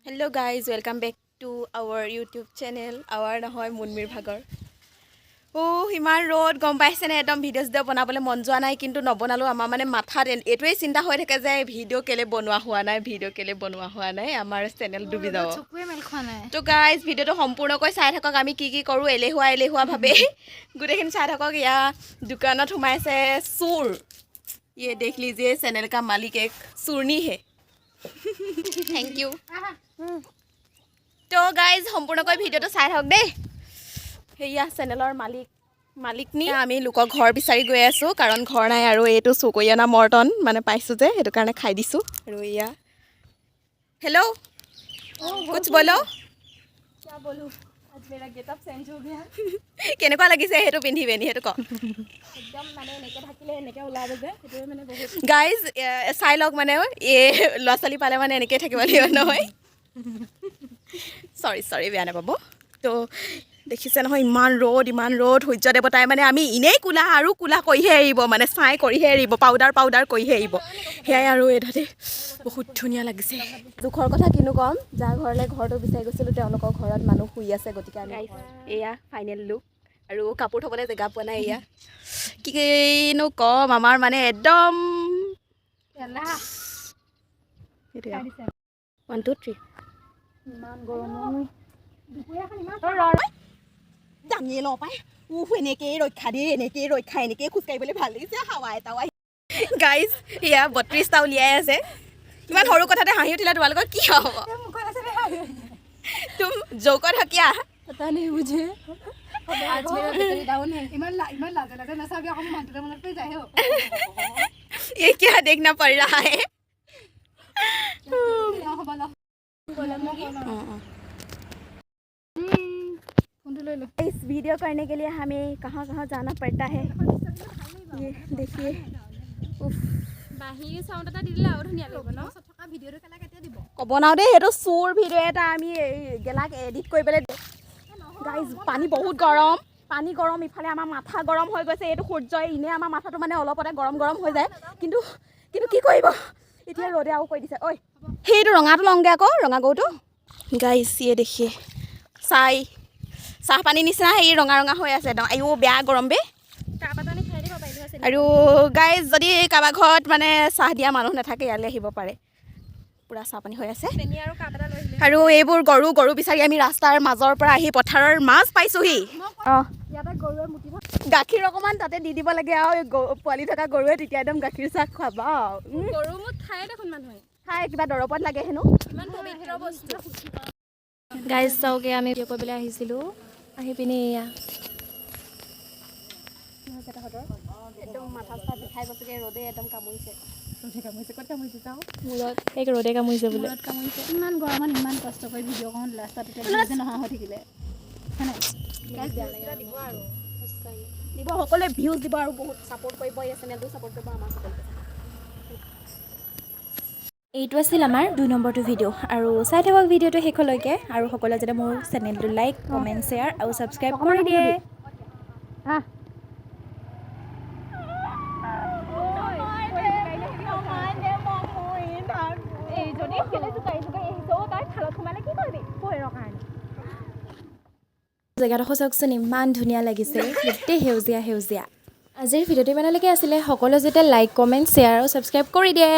Hello guys, welcome back to our YouTube channel. Our নহয়, মুনমিৰ ভাগৰ। অ' ইমান ৰ'দ, গম পাইছেনে? একদম ভিডিঅ' চিডিঅ' বনাবলৈ মন যোৱা নাই, কিন্তু নবনালেও আমাৰ মানে মাথাত এইটোৱেই চিন্তা হৈ থাকে যে ভিডিঅ' কেলৈ বনোৱা হোৱা নাই, ভিডিঅ' কেলৈ বনোৱা হোৱা নাই, আমাৰ চেনেল ডুবি যাব। চকুৱে মেল খোৱা নাই। তো গাইজ, ভিডিঅ'টো সম্পূৰ্ণকৈ চাই থাকক। আমি কি কি কৰোঁ, এলেহুৱা এলেহুৱা ভাৱে গোটেইখিনি চাই থাকক। এয়া দোকানত সোমাইছে চোৰ। ये देख लीजिए, चैनल का मालिक एक चोरनी है। Thank you. তো গাইজ, সম্পূৰ্ণকৈ ভিডিঅ'টো চাই থাকক দেই। সেয়া চেনেলৰ মালিক, মালিকনী। আমি লোকৰ ঘৰ বিচাৰি গৈ আছোঁ, কাৰণ ঘৰ নাই। আৰু এইটো চুৰ কৰি অনা মৰ্টন মানে পাইছোঁ যে, সেইটো কাৰণে খাই দিছোঁ। আৰু এয়া, হেল্ল', कुछ बोलो। क्या बोलूं, आज मेरा गेटअप चेंज हो गया। কেনেকুৱা লাগিছে সেইটো পিন্ধি পিন্ধি, সেইটো ক। একদম মানে এনেকৈ থাকিলে এনেকৈ ওলাব যে, সেইটোৱে মানে বহুত। গাইজ, চাই লওক, মানে এই ল'ৰা ছোৱালী পালে মানে এনেকেই থাকিব লাগিব নহয়। চৰি চৰি, বেয়া নাপাব। তো দেখিছে নহয়, ইমান ৰ'দ, ইমান ৰ'দ। সূৰ্য দেৱতাই মানে আমি এনেই কোলা আৰু কোলা কৰিহে এৰিব, মানে ছাই কৰিহে এৰিব, পাউডাৰ পাউডাৰ কৰিহে এৰিব। সেয়াই আৰু এইটোতে বহুত ধুনীয়া লাগিছে। দুখৰ কথা কিনো ক'ম, যাৰ ঘৰলৈ ঘৰটো বিচাৰি গৈছিলোঁ, তেওঁলোকৰ ঘৰত মানুহ শুই আছে। গতিকে আমি এয়া ফাইনেল লুক। আৰু কাপোৰ থ'বলৈ জেগা পোৱা নাই। এয়া কিনো ক'ম, আমাৰ মানে একদম এলাহ। সেইটোৱে। One, two, three. ইমান গৰম ঐ। দুপৰীয়াখন ইমান দাঙিয়ে লওঁ পাই। উহ, এনেকেই ৰক্ষা দেই, এনেকেই ৰক্ষা, এনেকেই খোজকাঢ়িবলৈ ভাল লাগিছে। হাৱা এটাও আহি। গাইজ, এয়া 32টা উলিয়াই আছে। ইমান সৰু কথাতে হাঁহি উঠিলে তোমালোকৰ কি হ'ব? মুখত আছে। तुम जोकर हो क्या? पता नहीं मुझे, आज मेरा बैटरी डाउन है। ইমান ইমান লাজে লাজে নাচাবি আকৌ, মোৰ মানুহটোলৈ মনত পৰি যায়। ये क्या देखना पड़ रहा है? হ'ব ল। অঁ। ফোনটো লৈ ল। इस वीडियो करने के लिए हमें कहाँ कहाँ जाना पड़ता है, ये देखिए, उफ। বাঁহীৰ চাউণ্ড এটা দি দিলে আৰু ধুনীয়া লাগিব ন? থকা ভিডিঅ'টো কেলা কেতিয়া দিব? ক'ব নাও দেই, সেইটো চোৰ ভিডিঅ' এটা আমি এই গেলাক এডিট কৰি পেলাই। গাইজ, পানী বহুত গৰম, পানী গৰম, ইফালে আমাৰ মাথা গৰম হৈ গৈছে। এইটো সূৰ্যই এনেই আমাৰ মাথাটো মানে অলপতে গৰম গৰম হৈ যায়, কিন্তু কি কৰিব এতিয়া, ৰ'দে আৰু কৈ দিছে। ঐ, সেইটো ৰঙাটো লওঁগৈ আকৌ, ৰঙা গৰুটো। গাইজ, ये देखिए, চাই চাহপানী নিচিনা হেৰি ৰঙা ৰঙা হৈ আছে একদম। আইঅ, বেয়া গৰম বে। কাপ এটা আনি খাই দিব পাৰিলো হয়। আৰু গাইজ, যদি কাৰোবাৰ ঘৰত মানে চাহ দিয়া মানুহ নাথাকে, ইয়ালৈ আহিব পাৰে। পূৰা চাহপানী হৈ আছে। চেনি আৰু কাপ এটা লৈ আহিলে। আৰু এইবোৰ গৰু, গৰু বিচাৰি আমি ৰাস্তাৰ মাজৰ পৰা আহি পথাৰৰ মাজ পাইছোহি। অঁ। ইয়াতে গৰুৱে মুতিব। গাখীৰ অকণমান তাতে দি দিব লাগে আৰু এই পোৱালি থকা গৰুৱে তেতিয়া একদম গাখীৰ চাহ খুৱাব আৰু। গৰু মুত খায়ে দেখোন মানুহে। খাই, কিবা দৰৱত লাগে হেনো। ইমান পবিত্ৰ বস্তু। গাইজ, চাওকে, আমি ভিডিঅ' কৰিবলৈ আহিছিলোঁ, আহি পিনি এয়া। একদম মাথা চাথা বিষাই গৈছেগৈ, ৰ'দে একদম কামুৰিছে। ৰ'দে কামুৰিছে? ক'ত কামুৰিছে চাওঁ। মূৰত এক ৰ'দে কামুৰিছে বোলে। মূৰত কামুৰিছে। ইমান গৰমত ইমান কষ্ট কৰি ভিডিঅ' কৰোঁ, লাষ্টত তেতিয়া যে নহা হৈ থাকিলে হয় নাই? দিব আৰু দিব, সকলোৱে ভিউজ দিব আৰু বহুত ছাপোৰ্ট কৰিব, এই চেনেলটো ছাপোৰ্ট কৰিব আমাৰ সকলোকে। এইটো আছিল আমাৰ 2 নম্বৰটো ভিডিঅ' আৰু চাই থাকক ভিডিঅ'টো শেষলৈকে। আৰু সকলোৱে যাতে মোৰ চেনেলটো লাইক, কমেণ্ট, শ্বেয়াৰ আৰু ছাবস্ক্ৰাইব কৰি দিয়ে। আহ। এইজনী কেলে জোকাৰি জোকাৰি আহিছে অ'? তাই খালত সোমালে কি কৰিবি পইৰৰ কাৰণে? জেগাডোখৰ চাওকচোন, ইমান ধুনীয়া লাগিছে, গোটেই সেউজীয়া সেউজীয়া। আজিৰ ভিডিঅ'টো ইমানলৈকে আছিলে। সকলোৱে যাতে লাইক, কমেণ্ট, শ্বেয়াৰ আৰু ছাবস্ক্ৰাইব কৰি দিয়ে।